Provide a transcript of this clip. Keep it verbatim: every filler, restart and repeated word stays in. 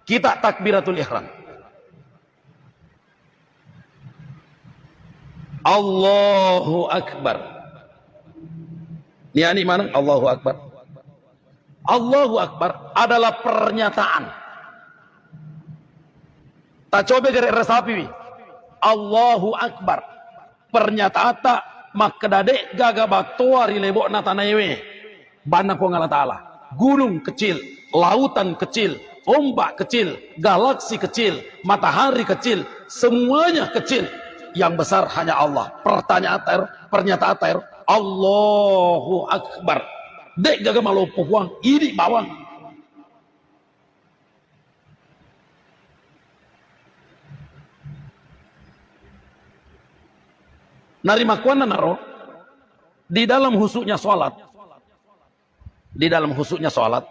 kita takbiratul ihram. Allahu Akbar. Niani maneng Allahu Akbar. Allahu Akbar adalah pernyataan. Tacobe gare resapiwi. Allahu Akbar. Pernyataata makkeda de gaga battoa ri lebo'na tanaewe. Banna Puang Allah Ta'ala. Gunung kecil, lautan kecil, ombak kecil, galaksi kecil, matahari kecil, semuanya kecil. Yang besar hanya Allah. Pertanyaan ter, pernyataan ter, Allahu Akbar. De gaga maloppo Puang, idi bawang. Narimakkuannanaro, di dalam khusyuknya sholat, di dalam khusyuknya sholat,